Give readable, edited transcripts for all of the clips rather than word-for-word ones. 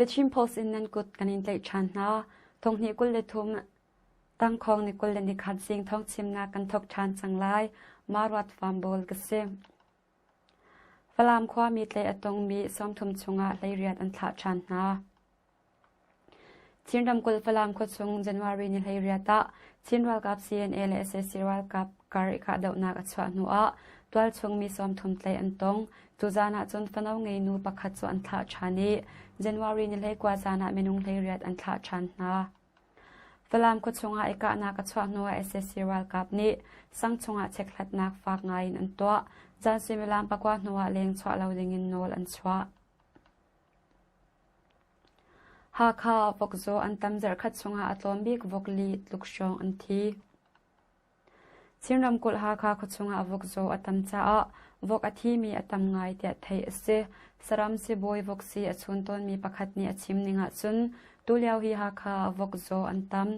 The Chin Post in nan kut kan in tlaih ṭhan hna. Thonghnih 23 tangkhawng ni 21 zing thawngchimnak kan thawk ṭhan cang lai. Maruat Fambawl ka si. Falam khuami tlaih a tongmi 30 chungah 18 an thlah ṭhan hna. Chin ramkulh Falam khuachung January ni 18 ah Chin ralkap CNA le sac ralkap kar i kahdohnak a chuah hnu ah tualchung mi 30 tlaih an tong. Cu zan ah cun fano ngeinu pakhat cu an thlah ṭhan i January ni 19 zan ah minung 18 an thlah ṭhan hna. Falam khuachung ah i kahnak a chuah hnu ah sac ralkap nih sang chungah chekhlatnak faak ngai in an tuah. Zan suimilam pakua hnu ah leng chuah lo dingin nawl an chuah. Hakha ah vokzaw an tam zarhkhat chungah a tlawm bik vok li tluk hrawng an thi. Chin ramkulh Hakha khuachung ah vokzaw a tam caah vok a thimi a tam ngai tiah theih a si. Saram sibawi voksi a chun tawnmi pakhat nih a chim ning ahcun tulio hi Hakha ah vokzaw an tam.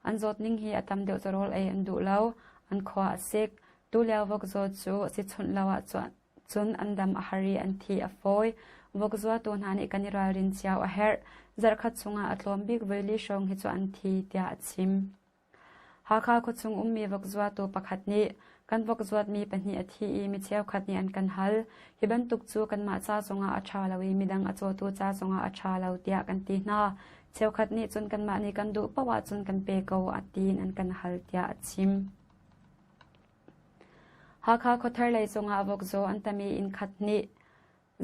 An zawtning hi a tam deuh cu rawl ei an duh lo. An khua a sik. Tulio vokzaw cu sichunh lo ahcun cun an dam a har i an thi a fawi. Vok zuatu hna nih kan i ralrin cio a herh. Zarhkhat chungah a tlawm bik voili hrawng hi cu an thi, tiah a chim. Hakha khuachung ummi vok zuatu pakhat nih kan vok zuatmi pahnih a thi i mi cheukhat nih an kan hal. Hi bantuk cu kanmah ca zongah a ṭha lo i midang a cawtu ca zongah a ṭha lo tiah kan ti hna. Cheukhat nih cun kanmah nih kan duh paoh ahcun kan pe ko tiin an kan hal tiah a chim. Hakha khuathar lei cungah vokzaw an tam i inn khat nih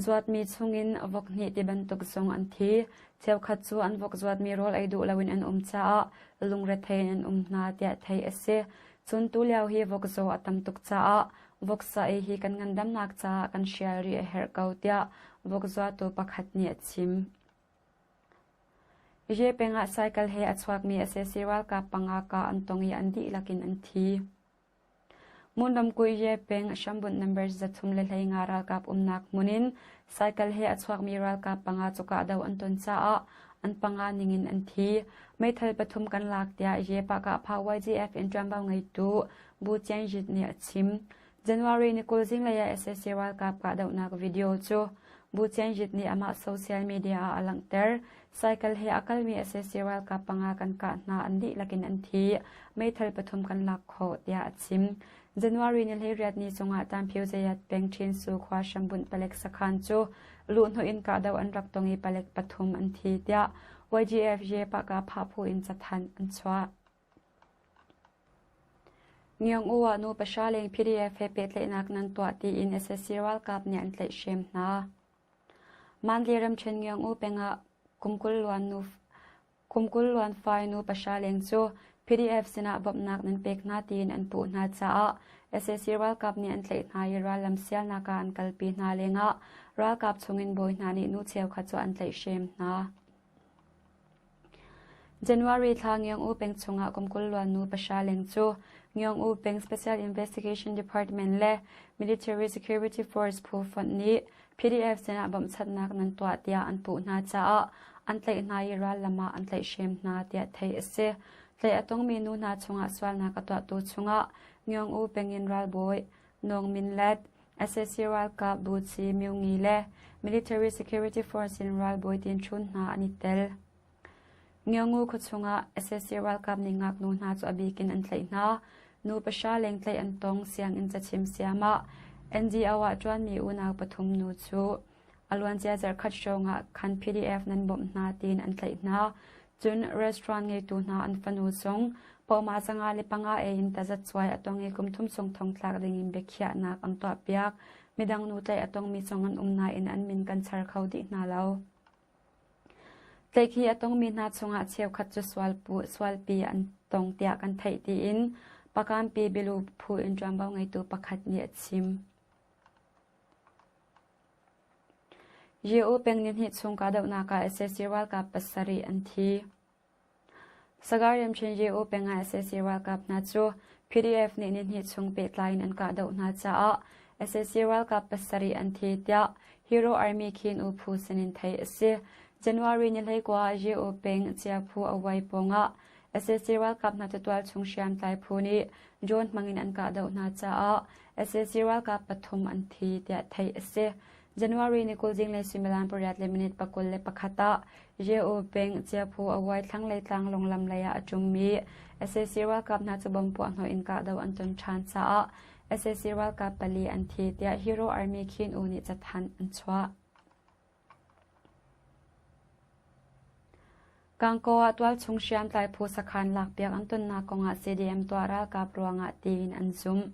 zuatmi chungin vok hnih ti bantuk zong an thi. Cheukhat cu an vok zuatmi rawl ei duh loin an um caah lungrethei in an um hna tiah theih a si. Cun tulio hi vokzaw a tam tuk caah voksa ei hi kan ngandamnak caah kan hrial rih a herh ko tiah vok zuatu pakhat nih a chim. Ye peng ah cycle he a chuakmi sac ralkap panga kah an tong i an dihlak in an thi. Hmun ramkulh Ye peng hrambunh number 315 ralkap umnak hmun in cycle he a chuakmi ralkap panga cu kahdoh an ton caah an panga ningin an thi. Meithal pathum kan lak tiah Ye Pahkahpha YGF in ṭuanvo ngeitu Bu Cianjit nih a chim. January ni 20 zinglei ah sac ralkap kahdohnak video cu Bu Cianjit nih amah social media ah a langhter. Cycle he a kalmi sac ralkap panga kan kah hna an dihlak in an thi. Meithal pathum kan lak khawh tiah a chim. January ni 18 ni chungah Tanphyo Zayat peng Ṭhinsu khua hrambunh palek sakhan cu luhhnawh in kahdoh an rak tong i palek pathum an thi tiah YGFJ Pahkahphah phu in cathanh an chuah. Ngiong-u ah nu pahra leng PDF he pehtlaihnak nan tuah tiin sac ralkap nih an tlaihhrem hna. Mandalay ramṭhen Ngiong-u peng ah kum 20 luan fai nu pahra leng cu PDF sinah bawmhnak nan pek hna tiin an puh hna caah sac ralkap nih an tlaih hna i rallam sialnak ah an kalpi hna lengah ralkap chungin bawi hna nih nu cheukhat cu an tlaihhrem hna. January thla Ngiong-u peng chungah kum 20 luan nu pahra leng cu Ngiong-u peng Special Investigation Department le Military Security Force phu fonh nih PDF sinah bawmhchanhnak nan tuah tiah an puh hna caah an tlaih hna i rallam ah an tlaihhrem hna tiah theih a si. Tlaih a tongmi nu hna chungah sualnak a tuahtu chungah Ngiong-u peng in ralbawi Nawng Min Let, sac ralkap buci Myo Ngi le Military Security Force in ralbawi Tin Htun hna an i tel. Ngiangu khuachung ah sac ralkap nih ngaknu hna cu a bik in an tlaih hna. Nu pahra leng tlaih an tong sianginn cachim siam ah NGO ah ṭuanmi unau pathum nu cu a luancia zarhkhat hrawng ah khan PDF nan bawmh hna tiin an tlaih hna. Cun restaurant ngeitu hna an fanu zong pawma 55 ei in tazacuai a tong i kum thum chung thongtlak dingin biakhiahnak an tuahpiak. Midang nu tlaih a tongmi zong an um nain an min kan char kho dih hna lo. Tlaihkhih a tongmi hna chungah cheukhat cu sualpi an tong tiah kan theih tiin Pakampi bialu phu in ṭuanvo ngeitu pakhat nih a chim. Ye-U peng nihnih chung kahdohnak ah sac ralkap pasarih an thi. Sagar ramṭhen Ye-U peng ah sac ralkap hna cu PDF nih nihnih chung pehtlai in an kahdoh hna caah sac ralkap pasarih an thi tiah Hero Army Khin U phu sinin theih a si. January ni 19 ah Ye-U peng Chiaphu Awai pawngah sac ralkap hna cu tualchung hriamtlai phu nih drone hmangin an kahdoh hna caah sac ralkap pathum an thi tiah theih a si. January ni 20 zinglei suimilam pariat le minute 21 ah Ye-U peng Chiaphu Awai thlanglei tlanglawng lam lei ah a ṭummi sac ralkap hna cu bomb puahhnawh in kahdoh an ton ṭhan caah sac ralkap pali an thi tiah Hero Army Khin U nih cathanh an chuah. Gangaw ah tualchung hriamtlai phu sakhan lakpiak an tonnak kongah CDM tuah ralkap ruangah tiin an zumh.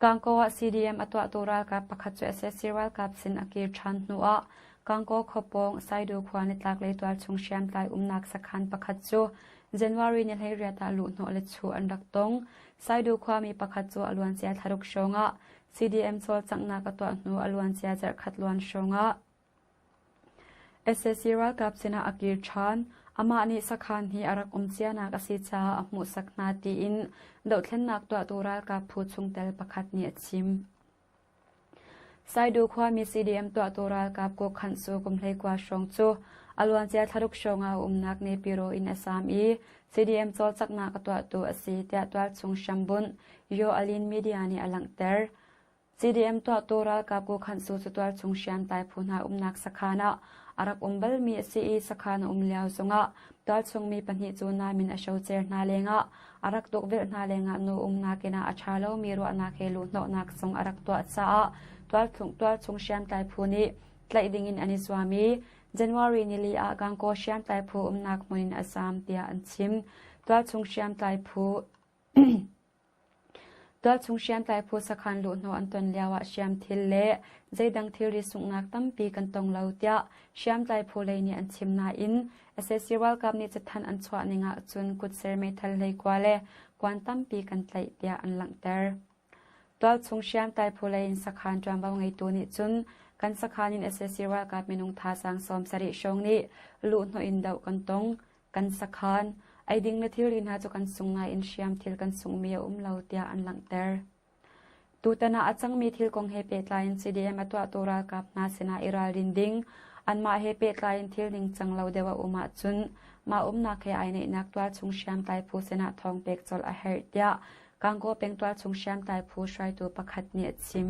Gangaw ah CDM a tuahtu ralkap pakhat cu sac ralkap sin a kir ṭhan hnuah Gangaw khuapawng Saidu khua nitlaklei tualchung hriamtlai umnak sakhan pakhat cu January ni 18 ah luhhnawh le chuh an rak tong. Saidu khuami pakhat cu a luancia thlaruk hrawngah CDM cawlcanghnak a tuah hnu a luancia zarhkhat luan hrawngah sac ralkap sinah a kir ṭhan. Amah nih sakhan hi a rak um cianak a si caah a hmuhsak hna tiin dohthlennak tuahtu ralkap phu chungtel pakhat nih a chim. Saidu khuami CDM tuahtu ralkap Kawkhanh cu kum 19 hrawng cu a luancia thlaruk hrawng ah a umnak Nepiro in a zaam i CDM cawlcanghnak a tuahtu a si tiah tualchung hrambunh Yo Alin Media nih a langhter. CDM tuahtu ralkap Kawkhanh cu tualchung hriamtlai phu hna umnak sakhan ah a rak um balmi a si i sakhan a um lio zongah tualchung mi pahnih cu namin a hrocer hna lengah a rak tukvelh hna lengah nu umnak inn ah a ṭha lomi ruahnak he luhhnawhnak zong a rak tuah caah tualchung hriamtlai phu nih tlaih dingin an i zuam i January nili ah Gangaw hriamtlai phu umnak hmun in a zaam tiah an chim. Tualchung hriamtlai phu Tualchung hriamtlai phu sakhan luhhnawh an ton lioah hriamthil le zeidang thilri sunghnak tampi kan tong lo tiah hriamtlai phu lei nih an chim nain sac ralkap nih cathanh an chuah ning ahcun kutser meithal hleikua le kuan tampi kan tlaih tiah an langhter. Tualchung hriamtlai phu lei in sakhan ṭuanvo ngeitu nih cun kan sakhan in sac ralkap minung thazaang 70 hrawng nih luhhnawh in doh kan tong. Kan sakhan, eiding le thilri hna cu kan sung nain hriamthil kan sunghmi a um lo tiah an langhter. Tutan ah a cangmi thil kong he pehtlai in CDM a tuahtu ralkap hna sinah i ralrin ding, anmah he pehtlai in thil ningcang lo deuh a um ahcun mah umnak he ai neihnak tualchung hriamtlai phu sinah thawng pek colh a herh tiah Gangaw peng tualchung hriamtlai phu hruaitu pakhat nih a chim.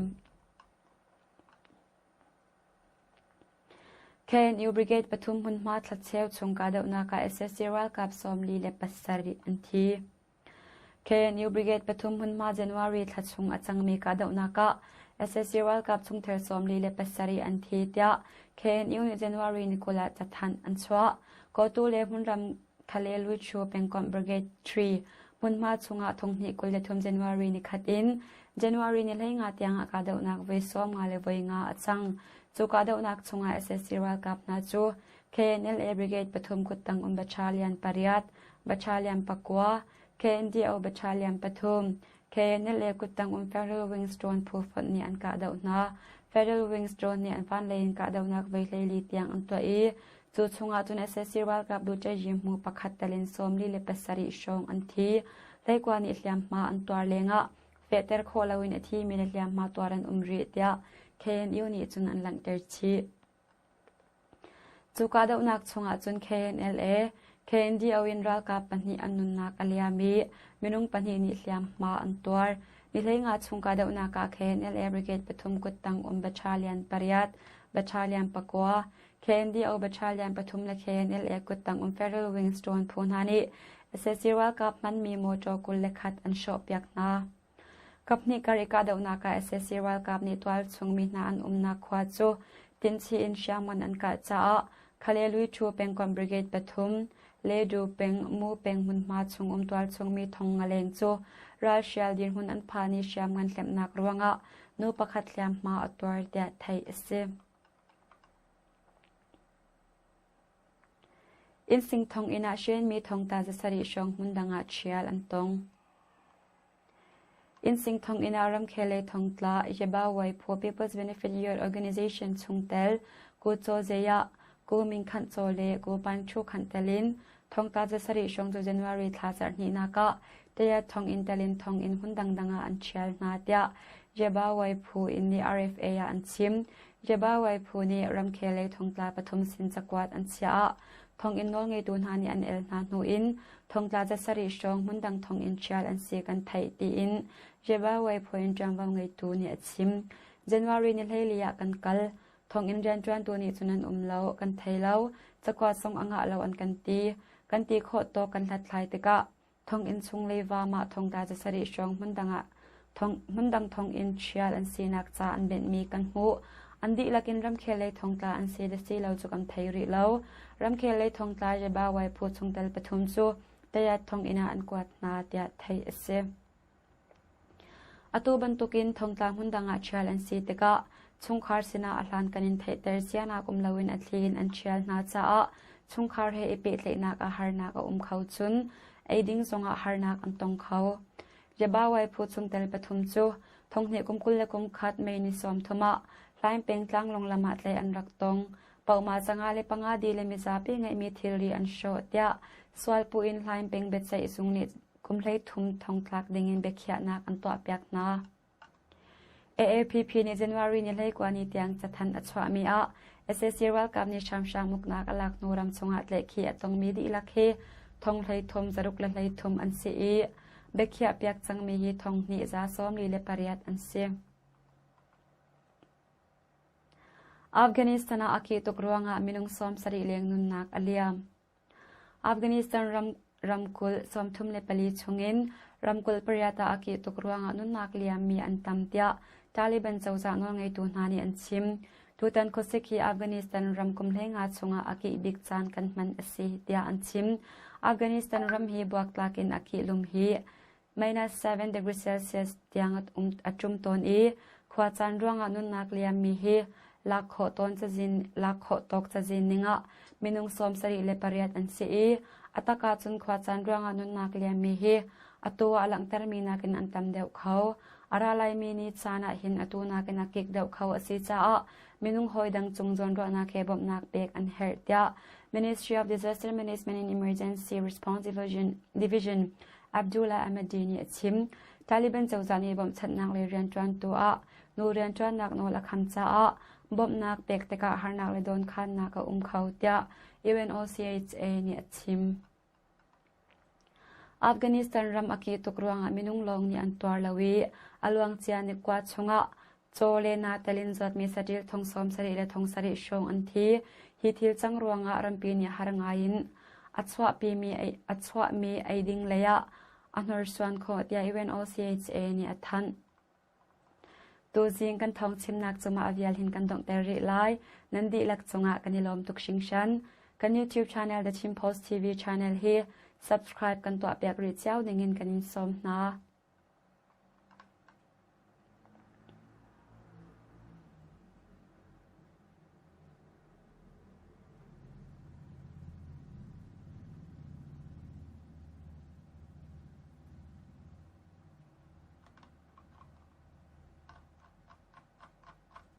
KNU Brigade pathum hmunhma thlacheu chung kahdohnak ah sac ralkap 47 an thi. KNU Brigade pathum hmunhma January thla chung a cangmi kahdohnak ah sac ralkap chungtel 47 an thi tiah KNU nih January ni 20 ah cathanh an chuah. Kotu le hmunram Thale Luichu pengkomh Brigade 3 hmunhma chungah 2023 January ni khat in January ni 15 tiang ah kahdohnak voi 50 le voi nga a cang. Cu kahdohnak chungah sac ralkap hna cu KNLA Brigade pathum kuttang um battalion pariat, battalion pakua, KNDO battalion pathum, KNLA kuttang um Federal Wings drone phu fonh nih an kahdoh hna. Federal Wings drone nih an vanlei in kahdohnak voi 14 tiang an tuah i cu chungah cun sac ralkap luṭayi-hmu pakhat tel in 47 hrawng an thi. Hleikua nih hliamhma an tuar lengah fehter khawh loin a thimi le hliamhma tuar an um rih tiah KNU nih cun an langhter chih. Cu kahdohnak chungah cun KNLA, KNDO in ralkap pahnih an nunnak a liam i minung pahnih nih hliamhma an tuar. Ni 15 chung kahdohnak ah KNLA Brigade pathum kuttang um battalion pariat, battalion pakua, KNDO battalion pathum le KNLA kuttang um Federal Wings drone phu hna nih sac ralkap hmanmi motor 21 an hrawhpiak hna. Kaphnih kar i kahdohnak ah sac ralkap nih tualchung mi hna an umnak khua cu tinchi in hriamngan an kah caah Khalelui-Thu pengkomh Brigade pathum, Ledu peng, Mu peng hmunhma chung um tualchung mi thong nga leng cu ralhrial dirhmun an phan i hriamngan hlemhnak ruangah nu pakhat hliamhma a tuar tiah theih a si. Innsing thonginn ah hrenmi thongtla zasarih hrawng hmundang ah ṭhial an tong. Innsing thonginn ah ramkhel lei thongtla Yabawai phu People's Benefit Youth Organization chungtel Ku Caw Zeya, Ku Ming Khanh Caw le Ku Pan Thu Khanh tel in thongtla zasarih hrawng cu January thla zarhhnihnak ah Tayat thonginn tel in thonginn hmun dangdang ah an ṭhial hna tiah Yabawai phu in nih RFA ah an chim. Yabawai phu nih ramkhel lei thongtla pathum sin cakuat an chiah ah thonginn nawlngeitu hna nih an el hna hnu in thongtla zasarih hrawng hmundang thonginn ṭhial an si kan theih tiin Yabawai phu in ṭuanvo ngeitu nih a chim. January ni 14 ah kan kal. Thonginn rianṭuantu nih cun an um lo, kan thei lo. Cakuat zong a ngah lo an kan ti. Kan ti khawh tawk kan hlathlai tikah thonginn chung le vam ah thongtla zasarih hrawng hmundang ah thong, hmundang thonginn ṭhial an sinak ca an benhmi kan hmuh. An dihlak in ramkhel lei thongtla an si le si lo cu kan thei rih lo. Ramkhel lei thongtla Yaba Wai phu chungtel pathum cu Tayat thonginn ah an kuat hna tiah theih a si. Atu bantukin thongtla hmundang ah ṭhial an si tikah chungkhar sinah a hlankan in theihter cianak um loin a thli in an ṭhial hna caah chungkhar he i pehtlaihnak ah harnak a um kho cun eiding zongah harnak an tong kho. Jabawai phu chungtel pathum cu thonghnih kum 21 May ni 30 ah Hlaing peng tlanglawng lam ah tlaih an rak tong. Pohma 55 di le mizapi ngeihmi thilri an hrawh tiah sualpuh in Hlaing peng biaceih zung nih kum 13 thongtlak dingin biakhiahnak an tuahpiak hna. AAPP nih January ni 19 ni tiang cathanh a chuahmi ah sac ralkap nih hramhram uknak a lak hnu ram chungah tlaihkhih a tongmi dihlak hi thong 13 6 le 33 an si i biakhiahpiak cangmi hi thong hnih za 48 an si. Afghanistan ah a kih tuk ruangah minung 70 leng nunnak a liam. Afghanistan ram ramkulh 34 chungin ramkulh pariat ah a kih tuk ruangah nunnak liammi an tam tiah Taliban cozah nawlngeitu hna nih an chim. Tutan khuasik hi Afghanistan ram kum 15 chungah a kih bik caan kan hman a si tiah an chim. Afghanistan ram hi buaktlak in a kih lum hi minus 7 degree Celsius tiang a ṭum tawn i khuacaan ruangah nunnak liammi hi lak khawh tawn cazin lak khawh tawk cazin ningah minung 78 an si i a tak ahcun khuacaan ruangah nunnak liammi hi atu ah langhtermi nakin an tam deuh kho. A ra laimi ni caan ah hin atu nakin a kik deuh kho a si caah minung hawi dang cung zawnruahnak he bawmhnak pek an herh tiah Ministry of Disaster Management and Emergency Response Division Abdullah Ahmadi nih a chim. Taliban cozah nih bawmhchanhnak le rianṭuantu ah nu rianṭuannak nawl a kham caah bawmhnak pek tikah harnak le dawnkhannak a um kho tiah UNOCHA nih a chim. Afghanistan ram a kih tuk ruangah minung lawng nih an tuar lo i a luangcia nikua chungah caw le na telin zawtmi saṭil thong 70 le thong sarih hrawng an thi. Hi thil cang ruangah rampi nih har ngaiin a chuahpimi a chuahmi eiding lei ah a hnorsuan khawh tiah UNOCHA nih a thanh. Tuzing kan thawng chimnak cungah a vial hin kan donghter rih lai. Nan dihlak cungah kan i lawm tuk hringhran. Kan YouTube channel The Chin Post TV channel hi subscribe kan tuahpiak rih cio dingin kan in sawm hna.